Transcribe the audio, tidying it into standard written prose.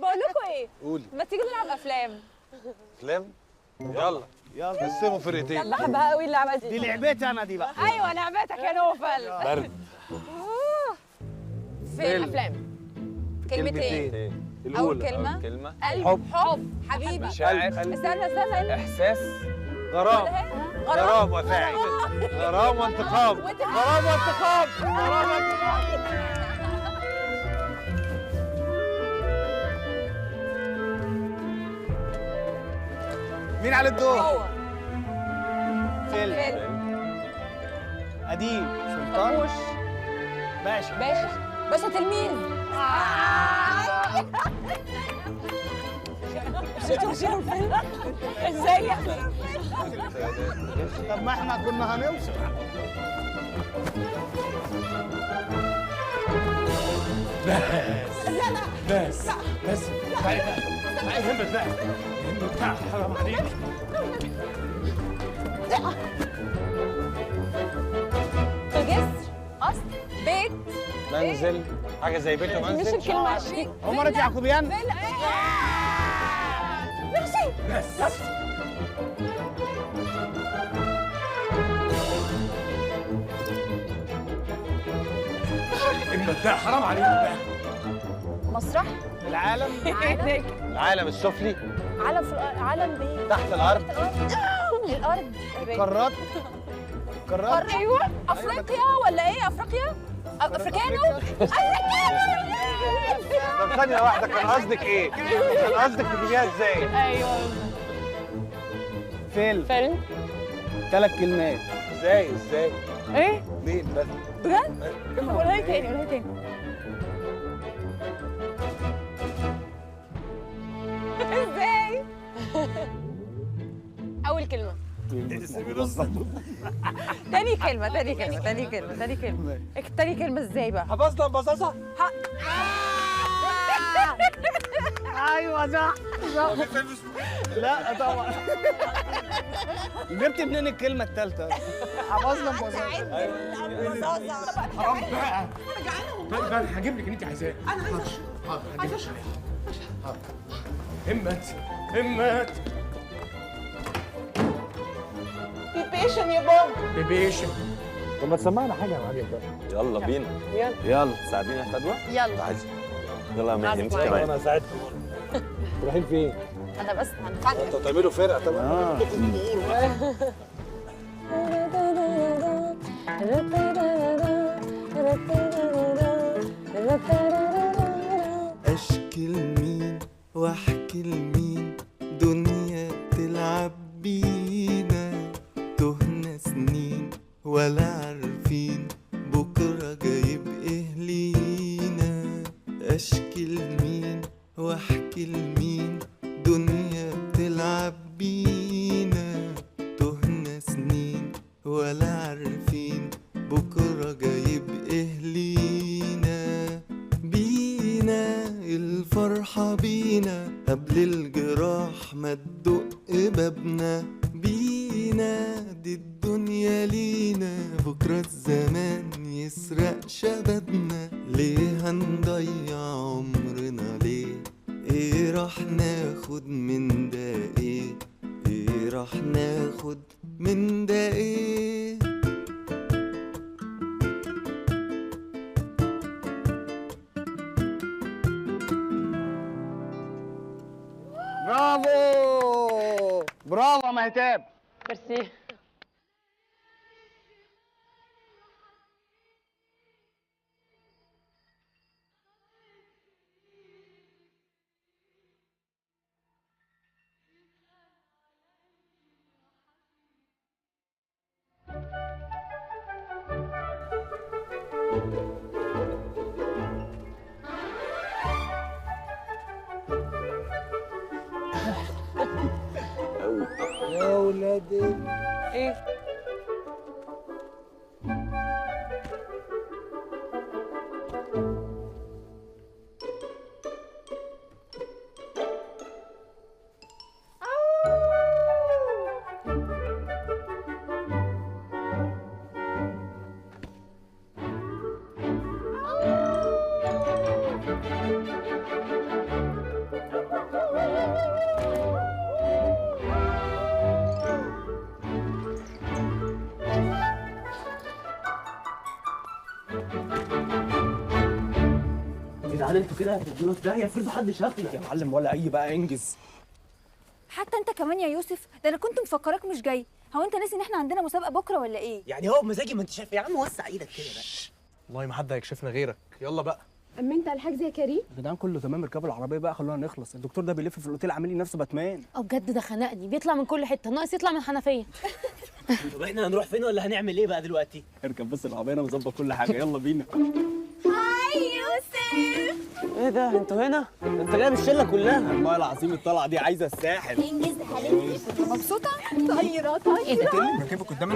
بقول لكم ايه؟ قولي. ما تيجي نلعب افلام. افلام؟ يلا يلا قسموا فرقتين. يلا بحبها قوي اللعبة دي. دي لعبتي انا دي بقى. ايوه لعبتك يا نوفل. برد. في الافلام كلمتين. اول كلمة قلب، حب، حبيبي، مشاعر، استنى استنى، احساس، غرام، غرام وفاعل، غرام وانتقام، غرام وانتقام، غرام وانتقام. مين على الدور؟ هو فيلم قديم. سلطان باشا. باشا باشا تلميذ. شفتوا شيلوا الفيلم؟ ازاي يعني؟ طب ما احنا كنا هنوصل. بس بس بس تعالي بقى، تعالي همت بقى، همت بقى، حرام عليك. جسر، قصر، بيت، منزل، حاجة زي بيت ومنزل. مش الكلمة دي. عمارة يعقوبيان. ماشي. بس همت بقى، حرام عليك بقى. مسرح. العالم. العالم السفلي. عالم في عالم بايه؟ تحت الارض. الارض. قارات. قارات. ايوه. افريقيا ولا ايه؟ افريقيا؟ افريكانو؟ افريكانو. طب ثانية واحدة، كان قصدك ايه؟ كان قصدك تجيبيها ازاي؟ ايوه. فيلم. فيلم. 3 كلمات. ازاي ازاي؟ ايه؟ 2 بس. بجد؟ قولها لي تاني، قولها لي تاني. ازاي؟ أول كلمة. تاني كلمة، تاني كلمة، تاني كلمة، تاني كلمة، تاني كلمة ازاي بقى؟ حفظنا البصاصة؟ ايوه صح صح. لا طبعا. جبت منين الكلمة الثالثة؟ حفظنا البصاصة. حرام بقى. طيب انا هجيب لك اللي انت عايزاه. انا عايزه اشرب. حاضر عايزه اشرب. حاضر. همت همت. بيبيشن يا بابا. بيبيشن. طب ما تسمعنا حاجة يا معلم بقى. يلا بينا. يلا يلا تساعدينا يا فدوى؟ يلا. تعالي. يلا يا مهدي انت كمان. انا هساعدكم. رايحين فين؟ انا بس هنفجر. انتوا تعملوا فرقه طبعا. اشكي لمين واحكي لمين، دنيا تلعب بينا، تهنا سنين ولا عارفين بكرة جايب ايه لينا. اشكي لمين واحكي لمين، دنيا بتلعب بينا، تهنا سنين ولا عارفين بكرة جايب ايه لينا. بينا الفرحة بينا قبل الجراح ما تدق بابنا، بينا دي الدنيا لينا، بكرة الزمان يسرق شبابنا. ليه هنضيع عمرنا ليه؟ ايه راح ناخد من ده ايه؟ ايه راح ناخد من ده ايه؟ برافو برافو يا مهتاب. ميرسي. يا ولادي ايه؟ جدعان انتوا كده هتدونا في داهية، افرضوا حد شافنا يا معلم. ولا اي بقى، انجز. حتى انت كمان يا يوسف، ده انا كنت مفكراك مش جاي. هو انت ناسي ان احنا عندنا مسابقة بكره ولا ايه؟ يعني هو بمزاجي، ما انت شايف يا عم. وسع ايدك كده بقى. والله ما حد هيكشفنا غيرك. يلا بقى. امنت على الحجز يا كريم؟ يا جدعان كله تمام، اركبوا العربية بقى خلونا نخلص. الدكتور ده بيلف في الاوتيل عامل لي نفسه باتمان. اه بجد ده خنقني، بيطلع من كل حتة، ناقص يطلع من الحنفية. طب احنا هنروح فين ولا هنعمل ايه بقى دلوقتي؟ اركب بس العربية، انا مظبط كل حاجة. يلا بينا. hi يوسف. ايه ده انتوا هنا؟ انت جايب الشلة كلها. والله العظيم الطلعة دي عايزه الساحل. انجز حبيبتي. مبسوطة؟ طايره طايره. ركبك قدام.